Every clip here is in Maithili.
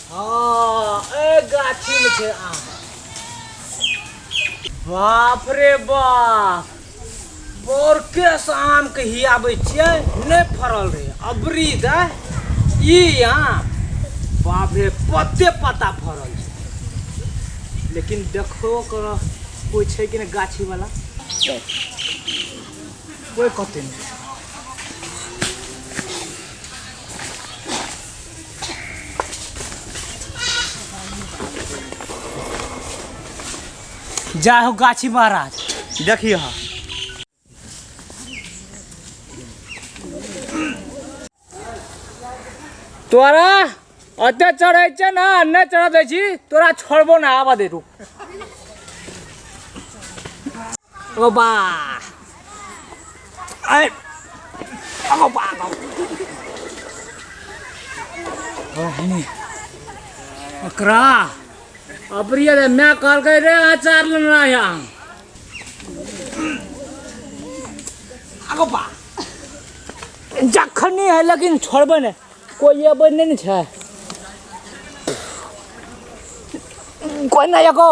हाँ ए गाछी में छै आम। बाप रे बाप, बड़के से आम के हियाबै छियै, नहि फड़ल रहै अबरी दे ई आम। बाप रे, पत्ते पत्ता फड़ल छै। लेकिन देखो कर कोइ छै कि नहि गाछी वाला, कोइ कते नहि। जा हो गाछी महाराज, देखिए। हाँ, तोरा ओते चढ़ै छै ने, नहि चढ़ दै छी तोरा, छोड़बो ना। आबऽ दे, रुक। ओ बा, ऐ, ओ बा, ओकरा अबरिया रे। मैं कहलकै रे अचार लेना है आम। आगो बा, जखनी है लेकिन छोड़बै नहि। कोइ अबै नहि ने छै, कोइ नहि एगो।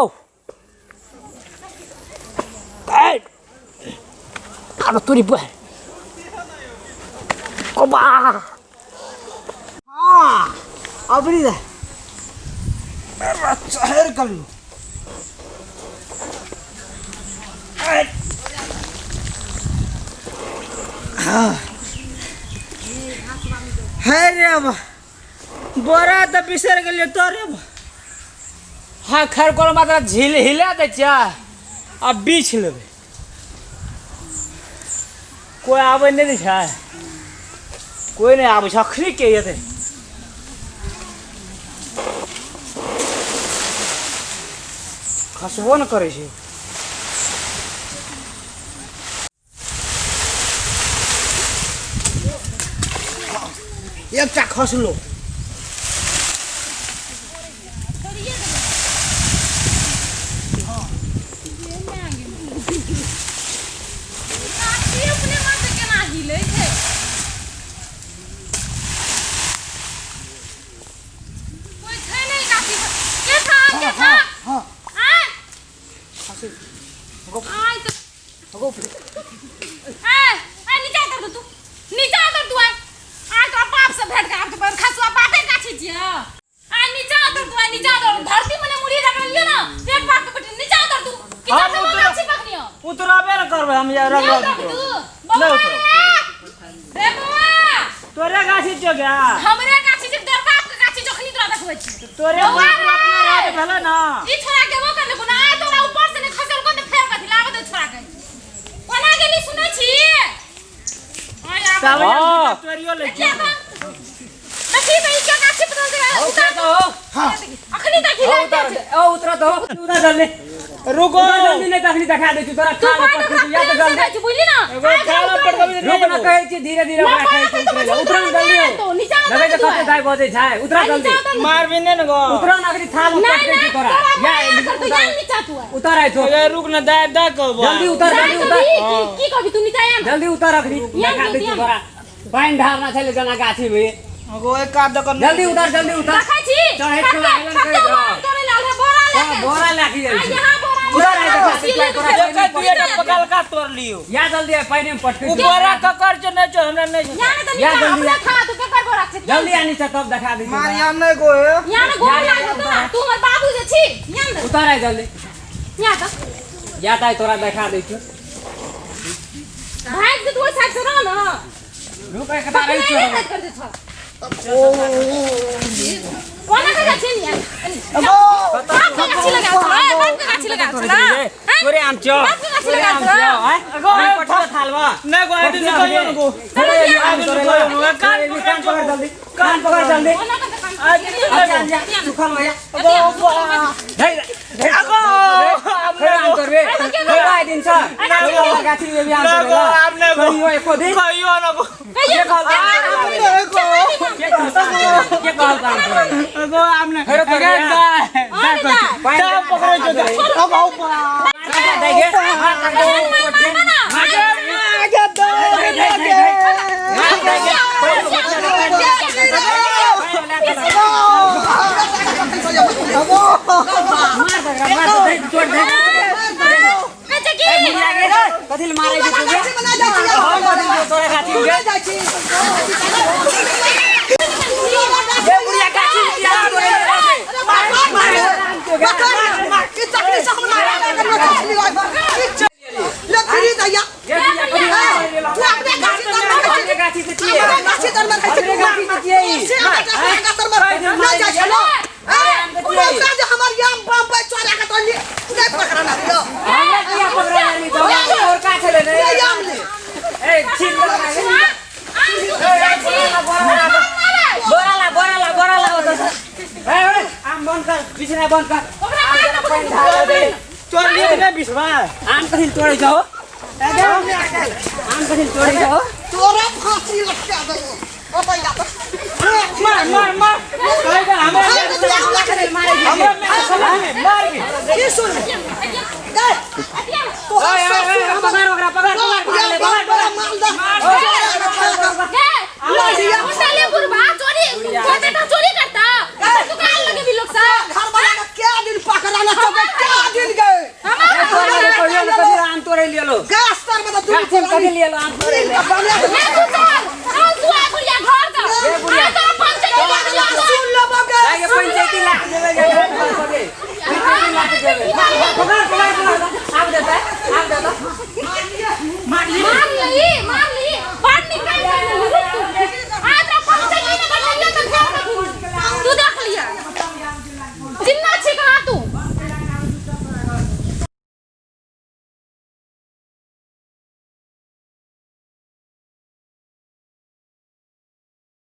आरो तोरी बह कोबा। हाँ, अबरी दे, चढ़ गलू। हाँ है रे, अब बोरा तऽ बिसरि गेलियै तोरे। हाँ, खैर कोनो मात्रा झिल हिला दै छियै आ बीछ लेबै। कोइ आबै नहि ने छै, कोइ नहि आबै छै। अखनी के एतै? खसबो ने करै छै। एकटा खसलो। गाछी अपने मन से केना हिलै छै? कोइ छै नहि गाछी पर। के छा, के छा? हाँ। आय। खसै। आय तऽ ए, ए, नीचा उतर दे तू, नीचा उतर तू। आय, आय, तोरा बाप से भेंट कराब के पर खसुआ। बापे गाछी छियै। आय, नीचा उतर तू, आय, नीचा उतर। धरती मने मुड़ी रगड़लियो ना एक बाप के बेटी। नीचा उतर तू कि हम जब उतरब। गाछी पकड़ियो। उतरबे ने करबै हम यार। नहीं रगड़ उतरबी तू? नहीं बौआ उतरब। रे, रे बौआ। तोरे गाछी छियो गया? हमरे गाछी छै, तोर बाप के गाछी जखनी तोरा देखबै छी। तोरे बौआ बाप रे। अपना राज भेलै ना। ई छोरा के वो करले कोना आय तोरा ऊपर से ने खसल कोन त फेर कथी लाब दे छोरा के। कोना गेली सुनै छी? आय आब। तब हाँ। तोरियो लै देखिए छियो। तऽ, देखी तऽ ई के गाछी बदल दे। उतार तो हो। अखनी तक हिला उतर दे। ओ, उतर तो हो, उतर जल्दी। रुको। उतर जल्दी, नहीं तखनी देखा दै छी तोरा। तू खा ले बात पटकी या तो ओकरा जल्दी। प्रेम से कहै छी, बुझली ना? एगो आइ खाना उतर। पर कभी रुक नहीं न, जेबो। कहै छी धीरे धीरे ना ओकरा कहै पास छी तो उतरै लए। बच्चा उतरन उतर जल्दी हो। तो नीचा उतर देखै तू छै कते आइ। दाइ बजै छै, उतरा आइ जल्दी। नीचा उतर। मारबी नहि ने गो। उतरा न, अखनी थाल में नहीं पटकै छी नहीं तोरा। तोरा या माया कर तू उतर। या नीचा तू आइ। उतर आइ तो। ए, रुक न, दे दे कहबो। जल्दी उतर, दाइ जल्दी तो उतर। दी, की की कहबी तू? नीचा आ ना। जल्दी उतर, अखनी या देखा दै छी या। तोरा। पानि ढारना छलै जना गाछी में। गो एक कात दऽ कऽ। जल्दी उतर, जल्दी उतर। देखै छी? चढ़ै कते छौ, आइलन कते करैत रह। बोरा तोड़ै लाल है, बोरा हाँ, लेके। बोरा लए के जाइ आ छी। यहाँ बोरा उतर आइ देखा दै लेके छी तोरा। एक दुइटा पकड़का तोड़ लियो। या जल्दी आइ, पानि में पटकै उ छी। बोरा ककर छै नहि छै, हमरा नहि छै। यहाँ ने तऽ या नीचा जल्दी अपने आ। खा तू केकर बोरा छै? जल्दी आ नीचा, तब देखा दै छी तोरा। मारियाम नहि गो हे। यहाँ ने गोर या, या, लागल उतर। ना तू हमर बाबू जे छी। यहाँ ने। उतर आइ जल्दी। यहाँ तऽ या तऽ आइ तोरा देखा दै छी। भागि जेतौ ओहि साइड से रह ना। रुक, एकटा रहै पकड़े छियौ। नहि कर दे छौ। कोना के गाछी नि? बाप के गाछी लगा छौ, बाप के गाछी लगा छौ ना? तोरे आम छौ। बाप के गाछी तोरे लगा आम छौ। छौ, आँय? गो, नहीं पटका थालवा। नहि गो, आइ दिन कहियो ने गो। चलो, आम तोरे ला। कान तोरे कान पकड़ जल्दी, कान पकड़ जल्दी। कोना के कान? अच्छा, जा, सुखल भैया। धै, धै। आगो, फेर आम तोड़बे। फेर आइ दिन छ। तोरे गाछी में भी आम ना तोड़े गो, ला। आम नहि गो। कहियो एको दिन। कहियो ने गो। के कहल आम तोड़े ला? नहि गो। के कहल आम तोड़े ला? के कहल आम तोड़े ला? गो, आम नहि। फेरो तोड़बे। अरे दाइ, आने दाइ। दाइ। पानि दाइ पकड़ै छौ दाइ। अगो, बा। दै गे। मार काट दे, पटके। मार दे। आगे दे, धै, धै, धै। मार दे गे। पानि ला। दे मार दे छोड़ दे। बेचे की ए बुढ़िया गे, कथी ले मारै छी तू गे? गाछी में नहि जाइ छी। हम कथी ले तोरा गाछी तू में गे? नहि जाइ छी। ए बुढ़िया गाछी में किया आम तोड़ै ले रे? अरे मार, मार, मार, मार। ई चकली से हम मारे लागल हो, चकली ओइ पर। ई ले फिरी दैया। गे बुढ़िया कथी ले आम तोड़ै ले? तू अपने गाछी तर में रहै छी। हमरे गाछी से छियै। अपने गाछी तर में रहै छी। हमरे गाछी से छियै ई। से अपने गाछी तर में नहि जाइ छै, लो। ए, उनका जे हमर याम बम पे चोरा के तोली नहि पकड़ना दियो। हमरा किया पकड़ा लेली तो? हमरा और का छलै रे? ले याम ले। ए छीन ले बोरा ला, बोरा ला, बोरा ला ओतऽ से। ए ओए, आम बंद कर, बिछना बंद कर। आम जरा पानि ढाल दे। तोर लिए ने बिछवा। आम कथी ले तोड़ै छहो? आम कथी ले तोड़ै छहो? तोरा फांसी लटका देबो। ओ भैया तो मार मार मार, कहै दे हमरा। हमरा में समझ में मार के की सुन दे तोहर ओए, ओए, ससुर ओए, हमर पकड़ ओकरा, पकड़, पकड़, पकड़ ले, पकड़, पकड़। मालदा चोरी करता दुकान लगे भी लोग सब घर वाला के क्या दिन पकड़ाना चौके क्या दिन गए। ए, तोड़ै ले, कहियो ने कभी आम तोड़ै ले लो। गाछ तर में तो गाछी में कथी ले लो आम तोड़ै ले? बने।